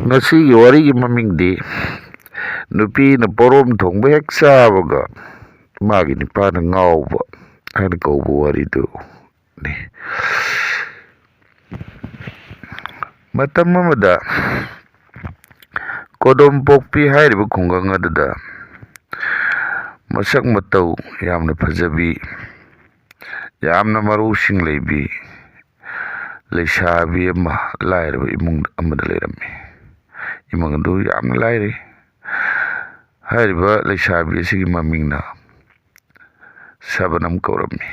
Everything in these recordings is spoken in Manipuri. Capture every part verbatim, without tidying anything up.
ꯉꯁꯤꯒꯤ ꯋꯥꯔꯤꯒꯤ ꯃꯃꯤꯡꯗꯤ "ꯅꯨꯄꯤꯅ ꯄꯣꯔꯣꯝ ꯊꯣꯡꯕ ꯍꯦꯛ ꯆꯥꯕꯒ ꯃꯥꯒꯤ ꯅꯨꯄꯥꯅ ꯉꯥꯎꯕ" ꯍꯥꯏꯅ ꯀꯧꯕ ꯋꯥꯔꯤꯗꯨꯅꯤ꯫ ꯃꯇꯝ ꯑꯃꯗ ꯀꯣꯗꯣꯝꯄꯣꯛꯄꯤ ꯍꯥꯏꯔꯤꯕ ꯈꯨꯡꯒꯪ ꯑꯗꯨꯗ ꯃꯁꯛ ꯃꯇꯧ ꯌꯥꯝꯅ ꯐꯖꯕꯤ, ꯌꯥꯝꯅ ꯃꯔꯧꯁꯤꯡ ꯂꯩꯕꯤ ꯂꯩꯁꯥꯕꯤ ꯑꯃ ꯂꯥꯏꯔꯕ ꯏꯃꯨꯡ ꯑꯃꯗ ꯂꯩꯔꯝꯃꯤ꯫ ꯏꯃꯨꯡ ꯑꯗꯨ ꯌꯥꯝꯅ ꯂꯥꯏꯔꯩ꯫ ꯍꯥꯏꯔꯤꯕ ꯂꯩꯁꯥꯕꯤ ꯑꯁꯤꯒꯤ ꯃꯃꯤꯡꯅ ꯁꯕꯅꯝ ꯀꯧꯔꯝꯃꯤ꯫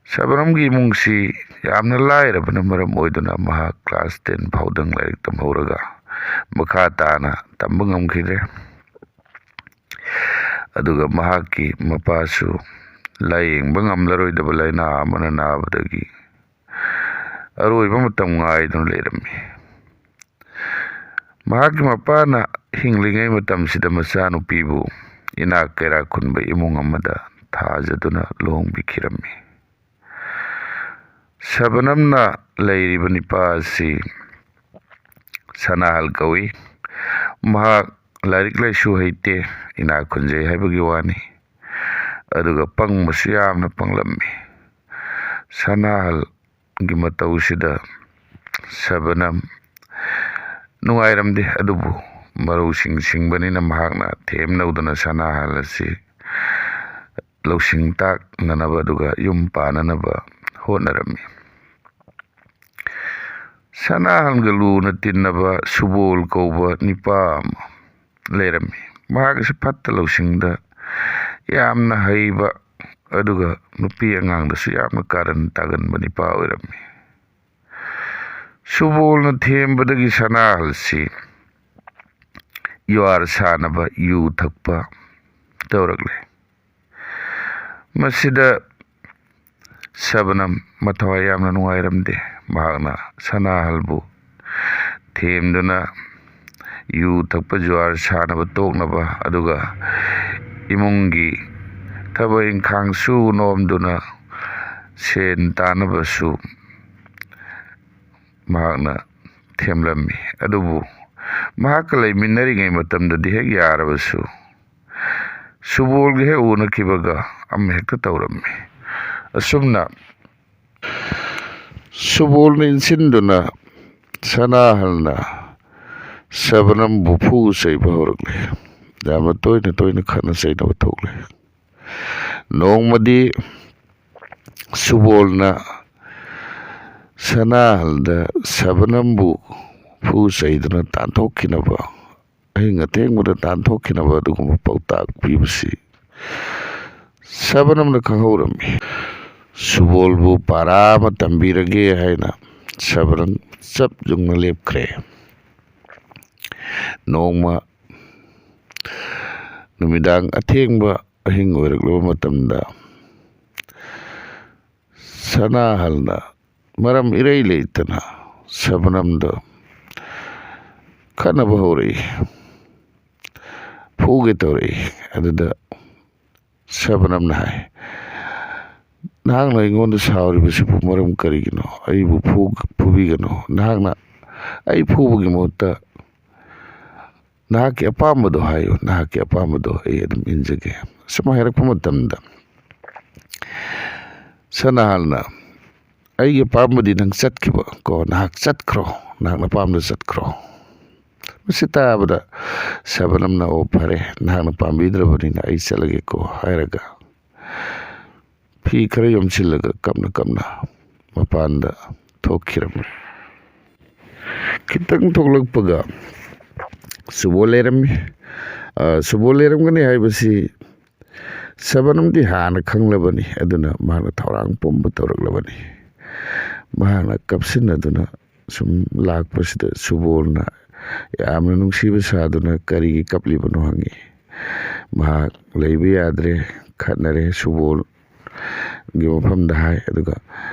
ꯁꯕꯅꯝꯒꯤ ꯏꯃꯨꯡꯁꯤ ꯌꯥꯝꯅ ꯂꯥꯏꯔꯕꯅ ꯃꯔꯝ ꯑꯣꯏꯗꯨꯅ ꯃꯍꯥꯛ class ten ꯐꯥꯎꯗꯪ ꯂꯥꯏꯔꯤꯛ ꯇꯝꯍꯧꯔꯒ ꯃꯈꯥ ꯇꯥꯅ ꯇꯝꯕ ꯉꯝꯈꯤꯗ꯭ꯔꯦ꯫ ꯑꯗꯨꯒ ꯃꯍꯥꯛꯀꯤ ꯃꯄꯥꯁꯨ ꯂꯥꯏꯌꯦꯡꯕ ꯉꯝꯂꯔꯣꯏꯗꯕ ꯂꯥꯏꯅꯥ ꯑꯃꯅ ꯅꯥꯕꯗꯒꯤ ꯑꯔꯣꯏꯕ ꯃꯇꯝ ꯉꯥꯏꯗꯨꯅ ꯂꯩꯔꯝꯃꯤ꯫ ꯃꯍꯥꯛꯀꯤ ꯃꯄꯥꯅ ꯍꯤꯡꯂꯤꯉꯩ ꯃꯇꯝꯁꯤꯗ ꯃꯆꯥꯅꯨꯄꯤꯕꯨ ꯏꯅꯥꯛ ꯀꯩꯔꯥꯛ ꯈꯨꯟꯕ ꯏꯃꯨꯡ ꯑꯃꯗ ꯊꯥꯖꯗꯨꯅ ꯂꯨꯍꯣꯡꯕꯤꯈꯤꯔꯝꯃꯤ꯫ ꯁꯕꯅꯝꯅ ꯂꯩꯔꯤꯕ ꯅꯤꯄꯥ ꯑꯁꯤ ꯁꯅꯥꯍꯜ ꯀꯧꯏ꯫ ꯃꯍꯥꯛ ꯂꯥꯏꯔꯤꯛ ꯂꯥꯏꯁꯨ ꯍꯩꯇꯦ, ꯏꯅꯥꯛ ꯈꯨꯟꯖꯩ ꯍꯥꯏꯕꯒꯤ ꯋꯥꯅꯤ꯫ ꯑꯗꯨꯒ ꯄꯪꯕꯁꯨ ꯌꯥꯝꯅ ꯄꯪꯂꯝꯃꯤ꯫ ꯁꯅꯥꯍꯜꯒꯤ ꯃꯇꯧꯁꯤꯗ ꯁꯕꯅꯝ ꯅꯨꯡꯉꯥꯏꯔꯝꯗꯦ, ꯑꯗꯨꯕꯨ ꯃꯔꯧꯁꯤꯡ ꯁꯤꯡꯕꯅꯤꯅ ꯃꯍꯥꯛꯅ ꯊꯦꯝꯅꯧꯗꯅ ꯁꯅꯥꯍꯜ ꯑꯁꯤ ꯂꯧꯁꯤꯡ ꯇꯥꯛꯅꯅꯕ ꯑꯗꯨꯒ ꯌꯨꯝ ꯄꯥꯟꯅꯅꯕ ꯍꯣꯠꯅꯔꯝꯃꯤ꯫ ꯁꯅꯥꯍꯜꯒ ꯂꯨꯅ ꯇꯤꯟꯅꯕ ꯁꯨꯕꯣꯜ ꯀꯧꯕ ꯅꯤꯄꯥ ꯑꯃ ꯂꯩꯔꯝꯃꯤ꯫ ꯃꯍꯥꯛ ꯑꯁꯤ ꯐꯠꯇ ꯂꯧꯁꯤꯡꯗ ꯌꯥꯝꯅ ꯍꯩꯕ, ꯑꯗꯨꯒ ꯅꯨꯄꯤ ꯑꯉꯥꯡꯗꯁꯨ ꯌꯥꯝꯅ ꯀꯥꯔꯟ ꯇꯥꯒꯟꯕ ꯅꯤꯄꯥ ꯑꯣꯏꯔꯝꯃꯤ꯫ ꯁꯨꯕꯣꯜꯅ ꯊꯦꯝꯕꯗꯒꯤ ꯁꯅꯥꯍꯜꯁꯤ ꯖꯨꯋꯥꯔ ꯁꯥꯟꯅꯕ, ꯌꯨ ꯊꯛꯄ ꯇꯧꯔꯛꯂꯦ꯫ ꯃꯁꯤꯗ ꯁꯕꯅꯝ ꯃꯊꯋꯥꯏ ꯌꯥꯝꯅ ꯅꯨꯡꯉꯥꯏꯔꯝꯗꯦ꯫ ꯃꯍꯥꯛꯅ ꯁꯅꯥꯍꯜꯕꯨ ꯊꯦꯝꯗꯨꯅ ꯌꯨ ꯊꯛꯄ, ꯖꯨꯋꯥꯔ ꯁꯥꯟꯅꯕ ꯇꯣꯛꯅꯕ, ꯑꯗꯨꯒ ꯏꯃꯨꯡꯒꯤ ꯊꯕꯛ ꯏꯪꯈꯥꯡ ꯁꯨ ꯅꯣꯝꯗꯨꯅ ꯁꯦꯟ ꯇꯥꯅꯕꯁꯨ ꯃꯍꯥꯛꯅ ꯊꯦꯝꯂꯝꯃꯤ꯫ ꯑꯗꯨꯕꯨ ꯃꯍꯥꯛꯀ ꯂꯩꯃꯤꯟꯅꯔꯤꯉꯩ ꯃꯇꯝꯗꯗꯤ ꯍꯦꯛ ꯌꯥꯔꯕꯁꯨ, ꯁꯨꯕꯣꯜꯒ ꯍꯦꯛ ꯎꯅꯈꯤꯕꯒ ꯑꯃ ꯍꯦꯛꯇ ꯇꯧꯔꯝꯃꯤ꯫ ꯑꯁꯨꯝꯅ ꯁꯨꯕꯣꯜꯅ ꯏꯟꯁꯤꯟꯗꯨꯅ ꯁꯅꯥꯍꯜꯅ ꯁꯕꯅꯝꯕꯨ ꯐꯨ ꯆꯩꯕ ꯍꯧꯔꯛꯂꯦ꯫ ꯌꯥꯝꯅ ꯇꯣꯏꯅ ꯇꯣꯏꯅ ꯈꯠꯅ ꯆꯩꯅꯕ ꯊꯣꯛꯂꯦ꯫ ꯅꯣꯡꯃꯗꯤ ꯁꯨꯕꯣꯜꯅ ꯁꯅꯥꯍꯜꯗ ꯁꯕꯅꯝꯕꯨ ꯐꯨ ꯆꯩꯗꯨꯅ ꯇꯥꯟꯊꯣꯛꯈꯤꯅꯕ, ꯑꯍꯤꯡ ꯑꯊꯦꯡꯕꯗ ꯇꯥꯟꯊꯣꯛꯈꯤꯅꯕ ꯑꯗꯨꯒꯨꯝꯕ ꯄꯥꯎꯇꯥꯛ ꯄꯤꯕꯁꯤ ꯁꯕꯅꯝꯅ ꯈꯪꯍꯧꯔꯝꯃꯤ꯫ ꯁꯨꯕꯣꯜꯕꯨ ꯄꯥꯔꯥ ꯑꯃ ꯇꯝꯕꯤꯔꯒꯦ ꯍꯥꯏꯅ ꯁꯕꯅꯝ ꯆꯞ ꯌꯨꯡꯅ ꯂꯦꯞꯈ꯭ꯔꯦ꯫ ꯅꯣꯡꯃ ꯅꯨꯃꯤꯗꯥꯡ ꯑꯊꯦꯡꯕ ꯑꯍꯤꯡ ꯑꯣꯏꯔꯛꯂꯕ ꯃꯇꯝꯗ ꯁꯅꯥꯍꯜꯅ ꯃꯔꯝ ꯏꯔꯩ ꯂꯩꯇꯅ ꯁꯕꯅꯝꯗ ꯈꯠꯅꯕ ꯍꯧꯔꯛꯏ, ꯐꯨꯒꯦ ꯇꯧꯔꯛꯏ꯫ ꯑꯗꯨꯗ ꯁꯕꯅꯝꯅ ꯍꯥꯏ, "ꯅꯍꯥꯛꯅ ꯑꯩꯉꯣꯟꯗ ꯁꯥꯎꯔꯤꯕꯁꯤꯕꯨ ꯃꯔꯝ ꯀꯔꯤꯒꯤꯅꯣ? ꯑꯩꯕꯨ ꯐꯨ-, ꯐꯨꯕꯤꯒꯅꯨ꯫ ꯅꯍꯥꯛꯅ ꯑꯩ ꯐꯨꯕꯒꯤ ꯃꯍꯨꯠꯇ ꯅꯍꯥꯛꯀꯤ ꯑꯄꯥꯝꯕꯗꯣ ꯍꯥꯏꯌꯨ, ꯅꯍꯥꯛꯀꯤ ꯑꯄꯥꯝꯕꯗꯣ ꯑꯩ ꯑꯗꯨꯝ ꯏꯟꯖꯒꯦ"꯫ ꯁꯨꯝ ꯍꯥꯏꯔꯛꯄ ꯃꯇꯝꯗ ꯁꯅꯥꯍꯜꯅ, "ꯑꯩꯒꯤ ꯑꯄꯥꯝꯕꯗꯤ ꯅꯪ ꯆꯠꯈꯤꯕ ꯀꯣ, ꯅꯍꯥꯛ ꯆꯠꯈ꯭ꯔꯣ, ꯅꯍꯥꯛꯅ ꯑꯄꯥꯝꯕꯗ ꯆꯠꯈ꯭ꯔꯣ"꯫ ꯃꯁꯤ ꯇꯥꯕꯗ ꯁꯕꯅꯝꯅ, "ꯑꯣ, ꯐꯔꯦ, ꯅꯍꯥꯛꯅ ꯄꯥꯝꯕꯤꯗ꯭ꯔꯕꯅꯤꯅ ꯑꯩ ꯆꯠꯂꯒꯦꯀꯣ" ꯍꯥꯏꯔꯒ ꯐꯤ ꯈꯔ ꯌꯣꯝꯁꯤꯜꯂꯒ ꯀꯞꯅ ꯀꯞꯅ ꯃꯄꯥꯟꯗ ꯊꯣꯛꯈꯤꯔꯝꯃꯤ꯫ ꯈꯤꯇꯪ ꯊꯣꯛꯂꯛꯄꯒ ꯁꯨꯕꯣꯜ ꯂꯩꯔꯝꯃꯤ꯫ ꯑ, ꯁꯨꯕꯣꯜ ꯂꯩꯔꯝꯒꯅꯤ ꯍꯥꯏꯕꯁꯤ ꯁꯕꯅꯝꯗꯤ ꯍꯥꯟꯅ ꯈꯪꯂꯕꯅꯤ, ꯑꯗꯨꯅ ꯃꯍꯥꯛꯅ ꯊꯧꯔꯥꯡ ꯄꯨꯝꯕ ꯇꯧꯔꯛꯂꯕꯅꯤ꯫ ꯃꯍꯥꯛꯅ ꯀꯞꯁꯤꯟꯅꯗꯨꯅ ꯁꯨꯝ ꯂꯥꯛꯄꯁꯤꯗ ꯁꯨꯕꯣꯜꯅ ꯌꯥꯝꯅ ꯅꯨꯡꯁꯤꯕ ꯁꯥꯗꯨꯅ "ꯀꯔꯤꯒꯤ ꯀꯞꯂꯤꯕꯅꯣ?" ꯍꯪꯉꯤ꯫ ꯃꯍꯥꯛ ꯂꯩꯕ ꯌꯥꯗ꯭ꯔꯦ, ꯈꯠꯅꯔꯦ ꯁꯨꯕꯣꯜꯒꯤ ꯃꯐꯝꯗ ꯍꯥꯏ꯫ ꯑꯗꯨꯒ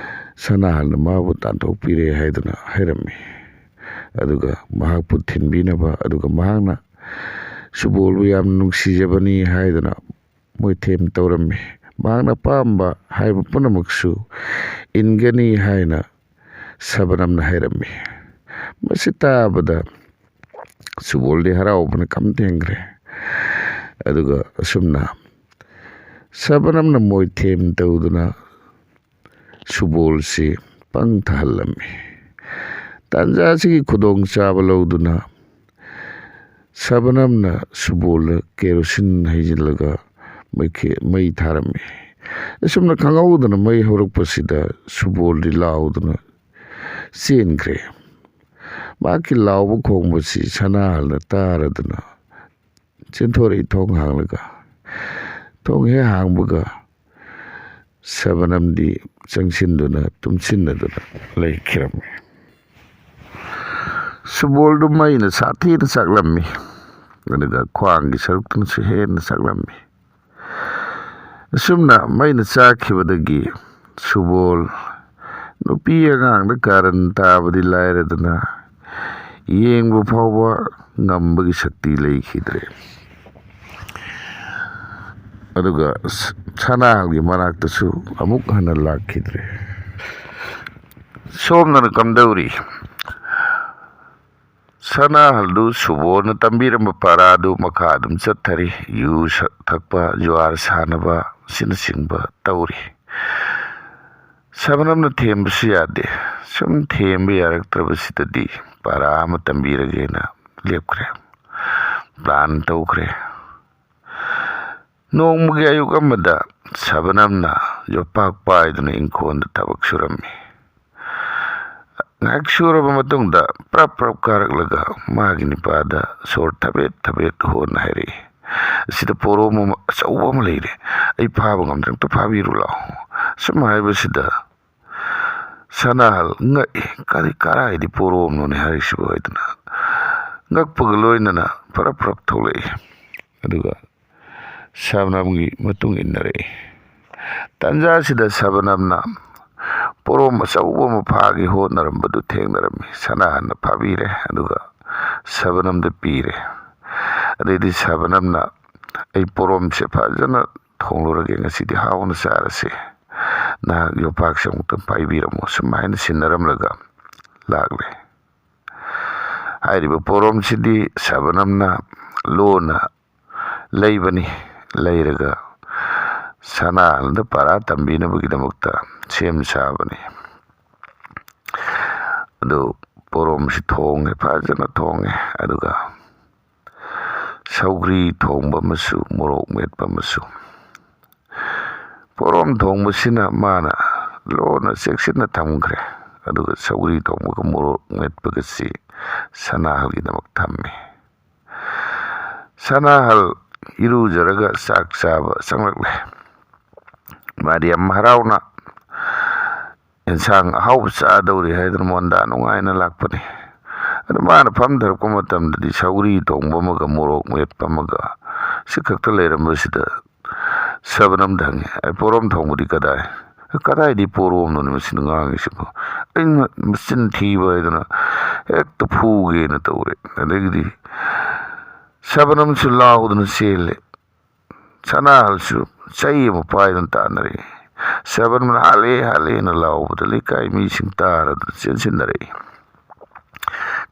ꯁꯅꯥꯍꯜꯅ ꯃꯥꯕꯨ ꯇꯥꯟꯊꯣꯛꯄꯤꯔꯦ ꯍꯥꯏꯗꯨꯅ ꯍꯥꯏꯔꯝꯃꯤ꯫ ꯑꯗꯨꯒ ꯃꯍꯥꯛꯄꯨ ꯊꯤꯟꯕꯤꯅꯕ, ꯑꯗꯨꯒ ꯃꯍꯥꯛꯅ ꯁꯨꯕꯣꯜꯕꯨ ꯌꯥꯝꯅ ꯅꯨꯡꯁꯤꯖꯕꯅꯤ ꯍꯥꯏꯗꯨꯅ ꯃꯣꯏꯊꯦꯝ ꯇꯧꯔꯝꯃꯤ꯫ ꯃꯍꯥꯛꯅ ꯑꯄꯥꯝꯕ ꯍꯥꯏꯕ ꯄꯨꯝꯅꯃꯛꯁꯨ ꯏꯟꯒꯅꯤ ꯍꯥꯏꯅ ꯁꯕꯅꯝꯅ ꯍꯥꯏꯔꯝꯃꯤ꯫ ꯃꯁꯤ ꯇꯥꯕꯗ ꯁꯨꯕꯣꯜꯗꯤ ꯍꯔꯥꯎꯕꯅ ꯀꯝ ꯊꯦꯡꯈ꯭ꯔꯦ꯫ ꯑꯗꯨꯒ ꯑꯁꯨꯝꯅ ꯁꯕꯅꯝꯅ ꯃꯣꯏꯊꯦꯝ ꯇꯧꯗꯨꯅ ꯁꯨꯕꯣꯜꯁꯤ ꯄꯪꯊꯍꯜꯂꯝꯃꯤ꯫ ꯇꯥꯟꯖꯥ ꯑꯁꯤꯒꯤ ꯈꯨꯗꯣꯡꯆꯥꯕ ꯂꯧꯗꯨꯅ ꯁꯕꯅꯝꯅ ꯁꯨꯕꯣꯜꯗ ꯀꯦꯔꯣꯁꯤꯟ ꯍꯩꯖꯤꯜꯂꯒ ꯃꯩꯈꯦ-, ꯃꯩ ꯊꯥꯔꯝꯃꯤ꯫ ꯑꯁꯨꯝꯅ ꯈꯪꯍꯧꯗꯅ ꯃꯩ ꯍꯧꯔꯛꯄꯁꯤꯗ ꯁꯨꯕꯣꯜꯗꯤ ꯂꯥꯎꯗꯨꯅ ꯆꯦꯟꯈ꯭ꯔꯦ꯫ ꯃꯍꯥꯛꯀꯤ ꯂꯥꯎꯕ ꯈꯣꯡꯕꯁꯤ ꯁꯅꯥꯍꯜꯅ ꯇꯥꯔꯗꯨꯅ ꯆꯦꯟꯊꯣꯔꯛꯏ ꯊꯣꯡ ꯍꯥꯡꯂꯒ꯫ ꯊꯣꯡ ꯍꯦꯛ ꯍꯥꯡꯕꯒ ꯁꯕꯅꯝꯗꯤ ꯆꯪꯁꯤꯟꯗꯨꯅ ꯇꯨꯝꯁꯤꯟꯅꯗꯨꯅ ꯂꯩꯈꯤꯔꯝꯃꯤ꯫ ꯁꯨꯕꯣꯜꯗꯨ ꯃꯩꯅ ꯁꯥꯊꯤꯅ ꯆꯥꯛꯂꯝꯃꯤ, ꯑꯗꯨꯒ ꯈ꯭ꯋꯥꯡꯒꯤ ꯁꯔꯨꯛꯇꯨꯅꯁꯨ ꯍꯦꯟꯅ ꯆꯥꯛꯂꯝꯃꯤ꯫ ꯑꯁꯨꯝꯅ ꯃꯩꯅ ꯆꯥꯛꯈꯤꯕꯗꯒꯤ ꯁꯨꯕꯣꯜ ꯅꯨꯄꯤ ꯑꯉꯥꯡꯗ ꯀꯥꯔꯟ ꯇꯥꯕꯗꯤ ꯂꯥꯏꯔꯗꯅ ꯌꯦꯡꯕ ꯐꯥꯎꯕ ꯉꯝꯕꯒꯤ ꯁꯛꯇꯤ ꯂꯩꯈꯤꯗ꯭ꯔꯦ꯫ ꯑꯗꯨꯒ ꯁ-, ꯁꯅꯥꯍꯜꯒꯤ ꯃꯅꯥꯛꯇꯁꯨ ꯑꯃꯨꯛ ꯍꯟꯅ ꯂꯥꯛꯈꯤꯗ꯭ꯔꯦ꯫ ꯁꯣꯝꯗꯅ ꯀꯝꯗꯧꯔꯤ? ꯁꯅꯥꯍꯜꯗꯨ ꯁꯨꯕꯣꯜꯅ ꯇꯝꯕꯤꯔꯝꯕ ꯄꯔꯥꯗꯨ ꯃꯈꯥ ꯑꯗꯨꯝ ꯆꯠꯊꯔꯤ꯫ ꯌꯨ ꯁ-, ꯊꯛꯄ, ꯖꯨꯋꯥꯔ ꯁꯥꯟꯅꯕ ꯑꯁꯤꯅꯆꯤꯡꯕ ꯇꯧꯔꯤ꯫ ꯁꯕꯅꯝꯅ ꯊꯦꯝꯕꯁꯨ ꯌꯥꯗꯦ꯫ ꯁꯨꯝ ꯊꯦꯝꯕ ꯌꯥꯔꯛꯇ꯭ꯔꯕꯁꯤꯗꯗꯤ ꯄꯔꯥ ꯑꯃ ꯇꯝꯕꯤꯔꯒꯦꯅ ꯂꯦꯞꯈ꯭ꯔꯦ꯫ ꯄ꯭ꯂꯥꯟ ꯇꯧꯈ꯭ꯔꯦ꯫ ꯅꯣꯡꯃꯒꯤ ꯑꯌꯨꯛ ꯑꯃꯗ ꯁꯕꯅꯝꯅ ꯌꯣꯄꯥꯛ ꯄꯥꯏꯗꯨꯅ ꯏꯪꯈꯣꯜꯗ ꯊꯕꯛ ꯁꯨꯔꯝꯃꯤ꯫ ꯉꯥꯏꯍꯥꯛ ꯁꯨꯔꯕ ꯃꯇꯨꯡꯗ ꯄ꯭ꯔꯞ ꯄ꯭ꯔꯞ ꯀꯥꯔꯛꯂꯒ ꯃꯥꯒꯤ ꯅꯤꯄꯥꯗ ꯁꯣꯔ ꯊꯕꯦꯠ ꯊꯕꯦꯠ ꯍꯣꯟꯅ ꯍꯥꯏꯔꯛꯏ, "ꯑꯁꯤꯗ ꯄꯣꯔꯣꯝ ꯑꯃ ꯑꯆꯧꯕ ꯑꯃ ꯂꯩꯔꯦ, ꯑꯩ ꯐꯥꯕ ꯉꯝꯗ꯭ꯔꯦ, ꯑꯝꯇ ꯐꯥꯕꯤꯔꯨ ꯂꯥꯛꯑꯣ"꯫ ꯁꯨꯝ ꯍꯥꯏꯕꯁꯤꯗ ꯁꯅꯥꯍꯜ ꯉꯛꯏ, "ꯀꯔꯤ, ꯀꯔꯥꯏꯗꯤ ꯄꯣꯔꯣꯝꯅꯣꯅꯦ ꯍꯥꯏꯔꯤꯁꯤꯕꯨ?" ꯍꯥꯏꯗꯅ ꯉꯛꯄꯒ ꯂꯣꯏꯅꯅ ꯄ꯭ꯔꯞ ꯄ꯭ꯔꯞ ꯊꯣꯛꯂꯛꯏ꯫ ꯑꯗꯨꯒ ꯁꯕꯅꯝꯒꯤ ꯃꯇꯨꯡ ꯏꯟꯅꯔꯛꯏ꯫ ꯇꯥꯟꯖꯥꯁꯤꯗ ꯁꯕꯅꯝꯅ ꯄꯣꯔꯣꯝ ꯑꯆꯧꯕ ꯑꯃ ꯐꯥꯒꯦ ꯍꯣꯠꯅꯔꯝꯕꯗꯨ ꯊꯦꯡꯅꯔꯝꯃꯤ꯫ ꯁꯅꯥꯍꯜꯅ ꯐꯥꯕꯤꯔꯦ, ꯑꯗꯨꯒ ꯁꯕꯅꯝꯗ ꯄꯤꯔꯦ꯫ ꯑꯗꯩꯗꯤ ꯁꯕꯅꯝꯅ, "ꯑꯩ ꯄꯣꯔꯣꯝꯁꯦ ꯐꯖꯅ ꯊꯣꯡꯂꯨꯔꯒꯦ, ꯉꯁꯤꯗꯤ ꯍꯥꯎꯅ ꯆꯥꯔꯁꯦ, ꯅꯍꯥꯛ ꯌꯣꯄꯥꯛꯁꯦ ꯑꯃꯨꯛꯇ ꯄꯥꯏꯕꯤꯔꯝꯃꯣ", ꯁꯨꯃꯥꯏꯅ ꯁꯤꯟꯅꯔꯝꯂꯒ ꯂꯥꯛꯂꯦ꯫ ꯍꯥꯏꯔꯤꯕ ꯄꯣꯔꯣꯝꯁꯤꯗꯤ ꯁꯕꯅꯝꯅ ꯂꯣꯟꯅ ꯂꯩꯕꯅꯤ꯫ ꯂꯩꯔꯒ ꯁꯅꯥꯍꯜꯗ ꯄꯔꯥ ꯇꯝꯕꯤꯅꯕꯒꯤꯗꯃꯛꯇ ꯁꯦꯝ ꯁꯥꯕꯅꯤ꯫ ꯑꯗꯨ ꯄꯣꯔꯣꯝꯁꯤ ꯊꯣꯡꯉꯦ, ꯐꯖꯅ ꯊꯣꯡꯉꯦ꯫ ꯑꯗꯨꯒ ꯁꯧꯒ꯭ꯔꯤ ꯊꯣꯡꯕ ꯑꯃꯁꯨ, ꯃꯣꯔꯣꯛ ꯃꯦꯠꯄ ꯑꯃꯁꯨ꯫ ꯄꯣꯔꯣꯝ ꯊꯣꯡꯕꯁꯤꯅ ꯃꯥꯅ ꯂꯣꯟꯅ ꯆꯦꯛꯁꯤꯟꯅ ꯊꯝꯈ꯭ꯔꯦ꯫ ꯑꯗꯨꯒ ꯁꯧꯒ꯭ꯔꯤ ꯊꯣꯡꯕꯒ ꯃꯣꯔꯣꯛ ꯃꯦꯠꯄꯒꯁꯤ ꯁꯅꯥꯍꯜꯒꯤꯗꯃꯛ ꯊꯝꯃꯤ꯫ ꯁꯅꯥꯍꯜ ꯏꯔꯨꯖꯔꯒ ꯆꯥꯛ ꯆꯥꯕ ꯆꯪꯂꯛꯂꯦ꯫ ꯃꯥꯗꯤ ꯌꯥꯝ ꯍꯔꯥꯎꯅ ꯑꯦꯟꯁꯥꯡ ꯑꯍꯥꯎꯕ ꯆꯥꯗꯧꯔꯤ ꯍꯥꯏꯗꯨꯅ ꯃꯣꯟꯗꯥ ꯅꯨꯡꯉꯥꯏꯅ ꯂꯥꯛꯄꯅꯤ꯫ ꯑꯗꯨ ꯃꯥꯅ ꯐꯝꯊꯔꯛꯄ ꯃꯇꯝꯗꯗꯤ ꯁꯧꯒ꯭ꯔꯤ ꯊꯣꯡꯕ ꯑꯃꯒ ꯃꯣꯔꯣꯛ ꯃꯦꯠꯄ ꯑꯃꯒ ꯁꯤ ꯈꯛꯇ ꯂꯩꯔꯝꯕꯁꯤꯗ ꯁꯕꯅꯝꯗ ꯍꯪꯉꯤ, "ꯑꯩ ꯄꯣꯔꯣꯝ ꯊꯣꯡꯕꯗꯤ ꯀꯗꯥꯏ?" "ꯀꯗꯥꯏꯗꯤ ꯄꯣꯔꯣꯝꯅꯣꯅꯦ ꯃꯁꯤꯅ ꯉꯥꯡꯉꯤꯁꯤꯕꯣ? ꯑꯩꯅ ꯃꯆꯤꯟ ꯊꯤꯕ ꯍꯥꯏꯗꯅ ꯍꯦꯛꯇ ꯐꯨꯒꯦꯅ ꯇꯧꯔꯦ꯫" ꯑꯗꯒꯤꯗꯤ ꯁꯕꯅꯝꯁꯨ ꯂꯥꯎꯗꯅ ꯆꯦꯜꯂꯦ꯫ ꯁꯅꯥꯍꯜꯁꯨ ꯆꯩ ꯑꯃ ꯄꯥꯏꯗꯨꯅ ꯇꯥꯟꯅꯔꯛꯏ꯫ ꯁꯕꯅꯝꯅ "ꯍꯥꯠꯂꯦ, ꯍꯥꯠꯂꯦꯅ" ꯂꯥꯎꯕꯗ ꯂꯩꯀꯥꯏ ꯃꯤꯁꯤꯡ ꯇꯥꯔꯗꯨꯅ ꯆꯦꯟꯁꯤꯟꯅꯔꯛꯏ꯫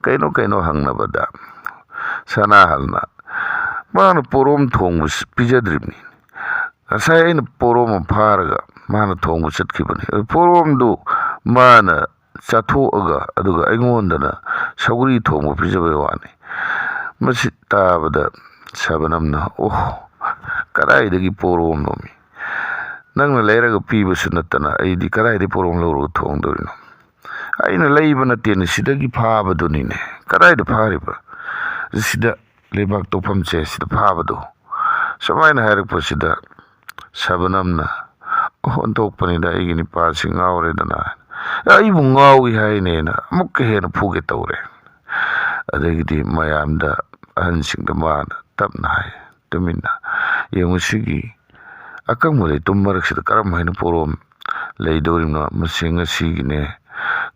ꯀꯩꯅꯣ ꯀꯩꯅꯣ ꯍꯪꯅꯕꯗ ꯁꯅꯥꯍꯜꯅ, "ꯃꯥꯅ ꯄꯣꯔꯣꯝ ꯊꯣꯡꯕꯁꯤ ꯄꯤꯖꯗ꯭ꯔꯤꯕꯅꯤ꯫ ꯉꯁꯥꯏ ꯑꯩꯅ ꯄꯣꯔꯣꯝ ꯑꯃ ꯐꯥꯔꯒ ꯃꯥꯅ ꯊꯣꯡꯕ ꯆꯠꯈꯤꯕꯅꯤ꯫ ꯑꯗꯨ ꯄꯣꯔꯣꯝꯗꯨ ꯃꯥꯅ ꯆꯥꯊꯣꯛꯑꯒ, ꯑꯗꯨꯒ ꯑꯩꯉꯣꯟꯗꯅ ꯁꯧꯒ꯭ꯔꯤ ꯊꯣꯡꯕ ꯄꯤꯖꯕꯩ ꯋꯥꯅꯤ꯫" ꯃꯁꯤ ꯇꯥꯕꯗ ꯁꯕꯅꯝꯅ, "ꯑꯣꯍ, ꯀꯗꯥꯏꯗꯒꯤ ꯄꯣꯔꯣꯝꯅꯣꯃꯤ? ꯅꯪꯅ ꯂꯩꯔꯒ ꯄꯤꯕꯁꯨ ꯅꯠꯇꯅ ꯑꯩꯗꯤ ꯀꯗꯥꯏꯗꯒꯤ ꯄꯣꯔꯣꯝ ꯂꯧꯔꯒ ꯊꯣꯡꯗꯧꯔꯤꯅꯣ? ꯑꯩꯅ ꯂꯩꯕ ꯅꯠꯇꯦꯅꯦ, ꯁꯤꯗꯒꯤ ꯐꯥꯕꯗꯨꯅꯤꯅꯦ꯫ ꯀꯗꯥꯏꯗ ꯐꯥꯔꯤꯕ?" "ꯁꯤꯗ, ꯂꯩꯕꯥꯛ ꯇꯧꯐꯝꯁꯦ, ꯁꯤꯗ ꯐꯥꯕꯗꯣ꯫" ꯁꯨꯃꯥꯏꯅ ꯍꯥꯏꯔꯛꯄꯁꯤꯗ ꯁꯕꯅꯝꯅ, "ꯑꯣ, ꯑꯣꯟꯊꯣꯛꯄꯅꯤꯗ, ꯑꯩꯒꯤ ꯅꯨꯄꯥꯁꯤ ꯉꯥꯎꯔꯦꯗꯅ꯫ ꯑꯦ, ꯑꯩꯕꯨ ꯉꯥꯎꯏ ꯍꯥꯏꯅꯦꯅ ꯑꯃꯨꯛꯀ ꯍꯦꯟꯅ ꯐꯨꯒꯦ ꯇꯧꯔꯦ꯫" ꯑꯗꯒꯤꯗꯤ ꯃꯌꯥꯝꯗ, ꯑꯍꯟꯁꯤꯡꯗ ꯃꯥꯅ ꯇꯞꯅ ꯍꯥꯏ, "ꯇꯨꯃꯤꯟꯅ ꯌꯦꯡꯉꯨ, ꯁꯤꯒꯤ ꯑꯀꯪꯕ ꯂꯩꯇꯨꯝ ꯃꯔꯛꯁꯤꯗ ꯀꯔꯝ ꯍꯥꯏꯅ ꯄꯣꯔꯣꯝ ꯂꯩꯗꯧꯔꯤꯕꯅꯣ? ꯃꯁꯤ ꯉꯁꯤꯒꯤꯅꯦ,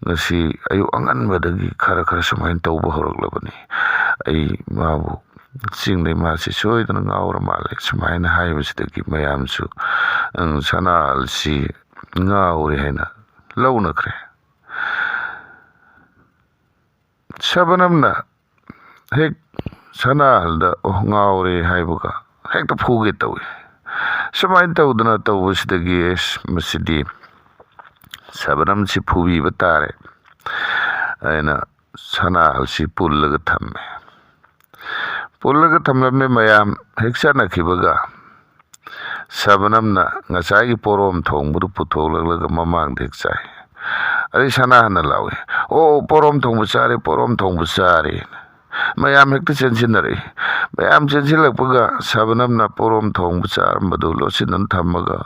ꯉꯁꯤ ꯑꯌꯨꯛ ꯑꯉꯟꯕꯗꯒꯤ ꯈꯔ ꯈꯔ ꯁꯨꯃꯥꯏꯅ ꯇꯧꯕ ꯍꯧꯔꯛꯂꯕꯅꯤ꯫ ꯑꯩ ꯃꯥꯕꯨ ꯆꯤꯡꯗꯩ ꯃꯥꯁꯤ ꯁꯣꯏꯗꯅ ꯉꯥꯎꯔ ꯃꯥꯜꯂꯦ" ꯁꯨꯃꯥꯏꯅ ꯍꯥꯏꯕꯁꯤꯗꯒꯤ ꯃꯌꯥꯝꯁꯨ, ꯑꯪ, ꯁꯅꯥꯍꯜꯁꯤ ꯉꯥꯎꯔꯦ ꯍꯥꯏꯅ ꯂꯧꯅꯈ꯭ꯔꯦ꯫ ꯁꯕꯅꯝꯅ ꯍꯦꯛ ꯁꯅꯥꯍꯜꯗ "ꯑꯣ, ꯉꯥꯎꯔꯦ" ꯍꯥꯏꯕꯒ ꯍꯦꯛꯇ ꯐꯨꯒꯦ ꯇꯧꯏ꯫ ꯁꯨꯃꯥꯏꯅ ꯇꯧꯗꯅ ꯇꯧꯕꯁꯤꯗꯒꯤ, "ꯑꯦꯁ, ꯃꯁꯤꯗꯤ ꯁꯕꯅꯝꯁꯤ ꯐꯨꯕꯤꯕ ꯇꯥꯔꯦ" ꯍꯥꯏꯅ ꯁꯅꯥꯍꯜꯁꯤ ꯄꯨꯜꯂꯒ ꯊꯝꯃꯦ꯫ ꯄꯨꯜꯂꯒ ꯊꯝꯂꯝꯃꯦ꯫ ꯃꯌꯥꯝ ꯍꯦꯛ ꯆꯠꯅꯈꯤꯕꯒ ꯁꯕꯅꯝꯅ ꯉꯁꯥꯏꯒꯤ ꯄꯣꯔꯣꯝ ꯊꯣꯡꯕꯗꯨ ꯄꯨꯊꯣꯛꯂꯛꯂꯒ ꯃꯃꯥꯡꯗ ꯍꯦꯛ ꯆꯥꯏ꯫ ꯑꯗꯩ ꯁꯅꯥꯍꯟꯅ ꯂꯥꯎꯏ, "ꯑꯣ, ꯄꯣꯔꯣꯝ ꯊꯣꯡꯕ ꯆꯥꯔꯦ, ꯄꯣꯔꯣꯝ ꯊꯣꯡꯕ ꯆꯥꯔꯦ"꯫ ꯃꯌꯥꯝ ꯍꯦꯛꯇ ꯆꯦꯟꯁꯤꯟꯅꯔꯛꯏ꯫ ꯃꯌꯥꯝ ꯆꯦꯟꯁꯤꯜꯂꯛꯄꯒ ꯁꯕꯅꯝꯅ ꯄꯣꯔꯣꯝ ꯊꯣꯡꯕ ꯆꯥꯔꯝꯕꯗꯨ ꯂꯣꯠꯁꯤꯟꯗꯨꯅ ꯊꯝꯃꯒ,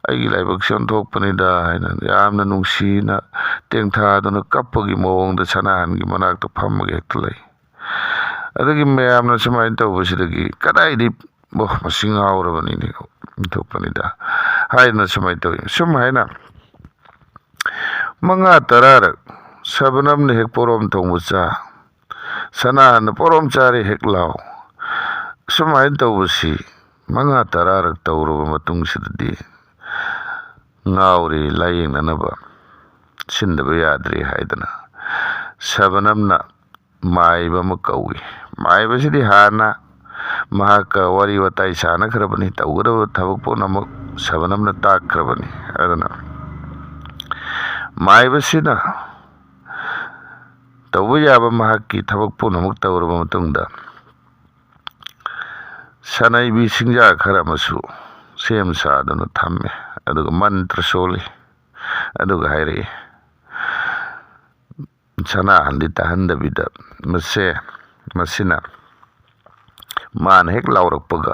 "ꯑꯩꯒꯤ ꯂꯥꯏꯕꯛꯁꯦ ꯑꯣꯟꯊꯣꯛꯄꯅꯤꯗ" ꯍꯥꯏꯅ ꯌꯥꯝꯅ ꯅꯨꯡꯁꯤꯅ ꯇꯦꯡꯊꯥꯗꯨꯅ ꯀꯞꯄꯒꯤ ꯃꯑꯣꯡꯗ ꯁꯅꯥꯍꯟꯒꯤ ꯃꯅꯥꯛꯇ ꯐꯝꯃꯒ ꯍꯦꯛꯇ ꯂꯩ꯫ ꯑꯗꯒꯤ ꯃꯌꯥꯝꯅ ꯁꯨꯃꯥꯏꯅ ꯇꯧꯕꯁꯤꯗꯒꯤ, "ꯀꯗꯥꯏꯗꯤ, ꯕꯣ, ꯃꯁꯤ ꯉꯥꯎꯔꯕꯅꯤꯅꯦ, ꯑꯣꯟꯊꯣꯛꯄꯅꯤꯗ" ꯍꯥꯏꯗꯅ ꯁꯨꯃꯥꯏꯅ ꯇꯧꯏ꯫ ꯁꯨꯝ ꯍꯥꯏꯅ ꯃꯉꯥ ꯇꯔꯥꯔꯛ ꯁꯕꯅꯝꯅ ꯍꯦꯛ ꯄꯣꯔꯣꯝ ꯊꯣꯡꯕ ꯆꯥ, ꯁꯅꯥꯍꯟꯅ "ꯄꯣꯔꯣꯝ ꯆꯥꯔꯦ" ꯍꯦꯛ ꯂꯥꯎ꯫ ꯁꯨꯃꯥꯏꯅ ꯇꯧꯕꯁꯤ ꯃꯉꯥ ꯇꯔꯥꯔꯛ ꯇꯧꯔꯕ ꯃꯇꯨꯡꯁꯤꯗꯗꯤ, ꯉꯥꯎꯔꯦ, ꯂꯥꯏꯌꯦꯡꯅꯅꯕ ꯁꯤꯟꯗꯕ ꯌꯥꯗ꯭ꯔꯦ ꯍꯥꯏꯗꯅ ꯁꯕꯅꯝꯅ ꯃꯥꯏꯕ ꯑꯃ ꯀꯧꯏ꯫ ꯃꯥꯏꯕꯁꯤꯗꯤ ꯍꯥꯟꯅ ꯃꯍꯥꯛꯀ ꯋꯥꯔꯤ ꯋꯥꯇꯥꯏ ꯁꯥꯟꯅꯈ꯭ꯔꯕꯅꯤ, ꯇꯧꯒꯗꯕ ꯊꯕꯛ ꯄꯨꯝꯅꯃꯛ ꯁꯕꯅꯝꯅ ꯇꯥꯛꯈ꯭ꯔꯕꯅꯤ꯫ ꯑꯗꯨꯅ ꯃꯥꯏꯕꯁꯤꯅ ꯇꯧꯕ ꯌꯥꯕ ꯃꯍꯥꯛꯀꯤ ꯊꯕꯛ ꯄꯨꯝꯅꯃꯛ ꯇꯧꯔꯕ ꯃꯇꯨꯡꯗ, ꯁꯅꯩꯕꯤ ꯁꯤꯡꯖꯥ ꯈꯔ ꯑꯃꯁꯨ ꯁꯦꯝ ꯁꯥꯗꯨꯅ ꯊꯝꯃꯦ꯫ ꯑꯗꯨꯒ ꯃꯟꯇ꯭ꯔ ꯁꯣꯜꯂꯤ꯫ ꯑꯗꯨꯒ ꯍꯥꯏꯔꯛꯏ, ꯁꯅꯥꯍꯟꯗꯤ ꯇꯥꯍꯟꯗꯕꯤꯗ, "ꯃꯁꯦ, ꯃꯁꯤꯅ ꯃꯥꯅ ꯍꯦꯛ ꯂꯥꯎꯔꯛꯄꯒ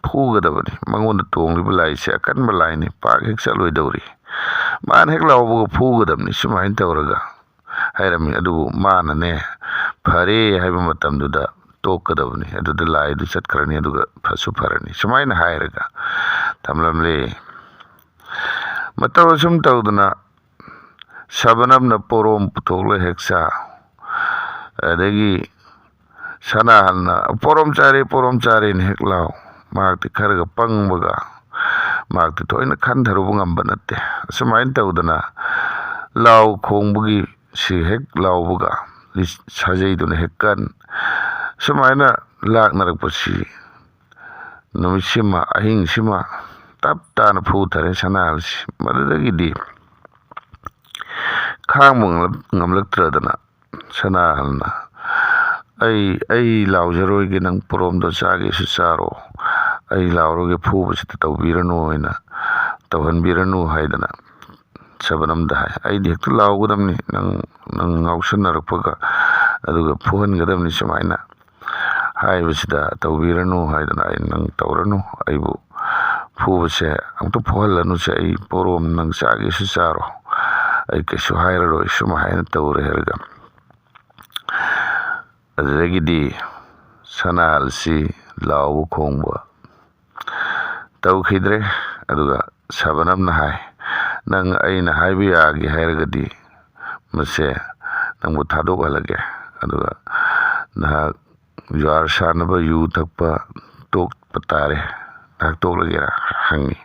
ꯐꯨꯒꯗꯕꯅꯤ꯫ ꯃꯉꯣꯟꯗ ꯇꯣꯡꯂꯤꯕ ꯂꯥꯏꯁꯦ ꯑꯀꯟꯕ ꯂꯥꯏꯅꯤ, ꯄꯥꯛ ꯍꯦꯛ ꯆꯠꯂꯣꯏꯗꯧꯔꯤ꯫ ꯃꯥꯅ ꯍꯦꯛ ꯂꯥꯎꯕꯒ ꯐꯨꯒꯗꯕꯅꯤ" ꯁꯨꯃꯥꯏꯅ ꯇꯧꯔꯒ ꯍꯥꯏꯔꯝꯃꯤ꯫ ꯑꯗꯨꯕꯨ ꯃꯥꯅꯅꯦ, ꯐꯔꯦ ꯍꯥꯏꯕ ꯃꯇꯝꯗꯨꯗ ꯇꯣꯛꯀꯗꯕꯅꯤ, ꯑꯗꯨꯗ ꯂꯥꯏꯗꯨ ꯆꯠꯈ꯭ꯔꯅꯤ, ꯑꯗꯨꯒ ꯐꯁꯨ ꯐꯔꯅꯤ ꯁꯨꯃꯥꯏꯅ ꯍꯥꯏꯔꯒ ꯊꯝꯂꯝꯂꯦ꯫ ꯃꯇꯧ ꯑꯁꯨꯝ ꯇꯧꯗꯅ ꯁꯕꯅꯝꯅ ꯄꯣꯔꯣꯝ ꯄꯨꯊꯣꯛꯂ ꯍꯦꯛ ꯆꯥ, ꯑꯗꯒꯤ ꯁꯅꯥꯍꯜꯅ "ꯄꯣꯔꯣꯝ ꯆꯥꯔꯦ, ꯄꯣꯔꯣꯝ ꯆꯥꯔꯦꯅ" ꯍꯦꯛ ꯂꯥꯎ꯫ ꯃꯍꯥꯛꯇꯤ ꯈꯔꯒ ꯄꯪꯕꯒ, ꯃꯍꯥꯛꯇꯤ ꯊꯣꯏꯅ ꯈꯟꯊꯔꯨꯕ ꯉꯝꯕ ꯅꯠꯇꯦ꯫ ꯑꯁꯨꯃꯥꯏꯅ ꯇꯧꯗꯅ ꯂꯥꯎ ꯈꯣꯡꯕꯒꯤ ꯁꯤ ꯍꯦꯛ ꯂꯥꯎꯕꯒ ꯁꯥꯖꯩꯗꯨꯅ ꯍꯦꯛ ꯀꯟ꯫ ꯁꯨꯃꯥꯏꯅ ꯂꯥꯛꯅꯔꯛꯄꯁꯤ ꯅꯨꯃꯤꯠꯁꯤꯃ ꯑꯍꯤꯡꯁꯤꯃ ꯇꯞ ꯇꯥꯅ ꯐꯨꯊꯔꯦ ꯁꯅꯥꯍꯜꯁꯤ꯫ ꯃꯗꯨꯗꯒꯤꯗꯤ ꯈꯥꯡꯕ ꯉꯝꯂꯛ-, ꯉꯝꯂꯛꯇ꯭ꯔꯗꯅ ꯁꯅꯥꯍꯜꯅ, "ꯑꯩ, ꯑꯩ ꯂꯥꯎꯖꯔꯣꯏꯒꯦ, ꯅꯪ ꯄꯣꯔꯣꯝꯗꯣ ꯆꯥꯒꯦꯁꯨ ꯆꯥꯔꯣ, ꯑꯩ ꯂꯥꯎꯔꯒꯦ, ꯐꯨꯕꯁꯤꯗ ꯇꯧꯕꯤꯔꯅꯨ" ꯍꯥꯏꯅ, "ꯇꯧꯍꯟꯕꯤꯔꯅꯨ" ꯍꯥꯏꯗꯅ ꯁꯕꯅꯝꯗ ꯍꯥꯏ꯫ "ꯑꯩꯗꯤ ꯍꯦꯛꯇ ꯂꯥꯎꯒꯗꯕꯅꯤ, ꯅꯪ, ꯅꯪ ꯉꯥꯎꯁꯟꯅꯔꯛꯄꯒ ꯑꯗꯨꯒ ꯐꯨꯍꯟꯒꯗꯕꯅꯤ" ꯁꯨꯃꯥꯏꯅ ꯍꯥꯏꯕꯁꯤꯗ, "ꯇꯧꯕꯤꯔꯅꯨ" ꯍꯥꯏꯗꯅ, "ꯑꯩ, ꯅꯪ ꯇꯧꯔꯅꯨ, ꯑꯩꯕꯨ ꯐꯨꯕꯁꯦ ꯑꯃꯨꯛꯇ ꯐꯨꯍꯜꯂꯅꯨꯁꯦ, ꯑꯩ ꯄꯣꯔꯣꯝ ꯅꯪ ꯆꯥꯒꯦꯁꯨ ꯆꯥꯔꯣ, ꯑꯩ ꯀꯩꯁꯨ ꯍꯥꯏꯔꯔꯣꯏ" ꯁꯨꯝ ꯍꯥꯏꯅ ꯇꯧꯔꯦ ꯍꯥꯏꯔꯒ, ꯑꯗꯨꯗꯒꯤꯗꯤ ꯁꯅꯥꯍꯜꯁꯤ ꯂꯥꯎꯕ ꯈꯣꯡꯕ ꯇꯧꯈꯤꯗ꯭ꯔꯦ꯫ ꯑꯗꯨꯒ ꯁꯕꯅꯝꯅ ꯍꯥꯏ, "ꯅꯪ ꯑꯩꯅ ꯍꯥꯏꯕ ꯌꯥꯒꯦ ꯍꯥꯏꯔꯒꯗꯤ ꯃꯁꯦ ꯅꯪꯕꯨ ꯊꯥꯗꯣꯛꯍꯜꯂꯒꯦ꯫ ꯑꯗꯨꯒ ꯅꯍꯥꯛ ꯖꯨꯋꯥꯔ ꯁꯥꯟꯅꯕ, ꯌꯨ ꯊꯛꯄ ꯇꯣꯛꯄ ꯇꯥꯔꯦ꯫ ꯅꯍꯥꯛ ꯇꯣꯛꯂꯒꯦꯔꯥ?" ꯍꯪꯉꯤ꯫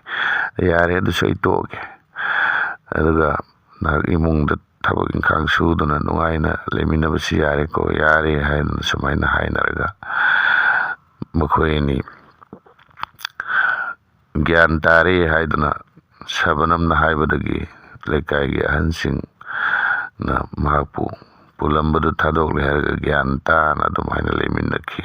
"ꯌꯥꯔꯦ, ꯑꯗꯨꯁꯨ ꯑꯩ ꯇꯣꯛꯑꯒꯦ꯫ ꯑꯗꯨꯒ ꯅꯍꯥꯛ ꯏꯃꯨꯡꯗ ꯊꯕꯛ ꯏꯪꯈꯥꯡ ꯁꯨꯗꯨꯅ ꯅꯨꯡꯉꯥꯏꯅ ꯂꯩꯃꯤꯟꯅꯕꯁꯤ ꯌꯥꯔꯦꯀꯣ?" "ꯌꯥꯔꯦ" ꯍꯥꯏꯗꯅ ꯁꯨꯃꯥꯏꯅ ꯍꯥꯏꯅꯔꯒ ꯃꯈꯣꯏ ꯑꯅꯤ ꯒ꯭ꯌꯥꯟ ꯇꯥꯔꯦ ꯍꯥꯏꯗꯨꯅ ꯁꯕꯅꯝꯅ ꯍꯥꯏꯕꯗꯒꯤ ꯂꯩꯀꯥꯏꯒꯤ ꯑꯍꯟꯁꯤꯡꯅ ꯃꯍꯥꯛꯄꯨ ꯄꯨꯜꯂꯝꯕꯗꯨ ꯊꯥꯗꯣꯛꯂꯦ ꯍꯥꯏꯔꯒ ꯒ꯭ꯌꯥꯟ ꯇꯥꯅ ꯑꯗꯨꯃꯥꯏꯅ ꯂꯩꯃꯤꯟꯅꯈꯤ꯫